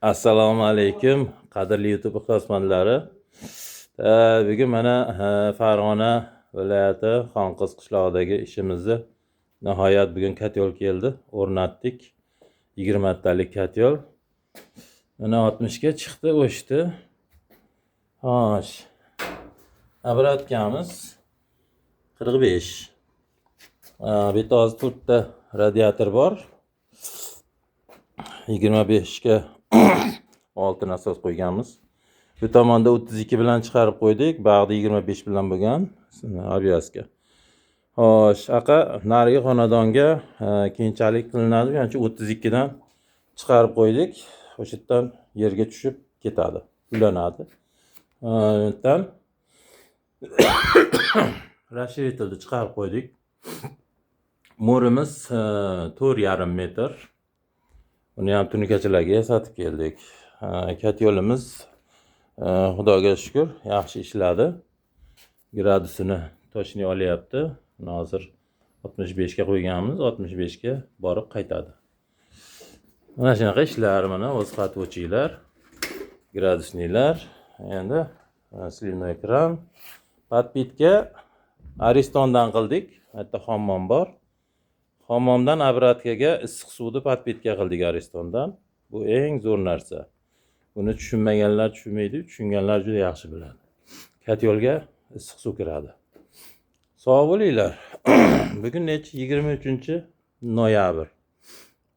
Assalomu alaykum, qadrli YouTube ixlosmandlari. Bugun mana Farg'ona viloyati Xonqiz qishlog'idagi ishimizni nihoyat bugun котёл keldi, o'rnatdik. 20 talik котёл. Mana 60 ga chiqdi, o'shdi. Xo'sh. Обратка miz 45. Bu yerda hozir to'rtta radiator bor. 25 ga 6 nasos qo'yganmiz. Bu tomonda 32 bilan chiqarib qo'ydik. Bag'da 25 bilan bo'lgan обвязка. Xo'sh, aqa narigi xonadonga keyinchalik qilinadi. Shuning uchun 32 dan chiqarib qo'ydik. O'sha yerdan yerga tushib ketadi, ulanadi. Bu yerdan расширитель ni chiqarib qo'ydik. Mo'rimiz 4,5 metr. Uni ham tunukachalarga yasatib keldik. Котёл imiz Xudoga shukur, yaxshi ishladi. Gradusini точный olyapti. Buni hozir 65 ga qo'yganmiz, 65 ga borib qaytadi. Mana shunaqa ishlar, mana o'z qatuvchilar, градусник lar. Endi сливной kran. Подпитка Aristondan qildik. Bu yerda hammom bor. Hammomdan обратка ga issiq suvni подпитка qildik Aristondan. Bu eng zo'r narsa. Buni tushunmaganlar tushunmaydi, tushunganlar juda yaxshi biladi. Котёл ga issiq suv kiradi. Sog' bo'linglar. Bugun nechi? 23 noyabr.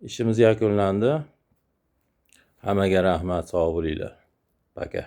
Ishimiz yakunlandi. Hammaga rahmat, sog' bo'linglar. Пока.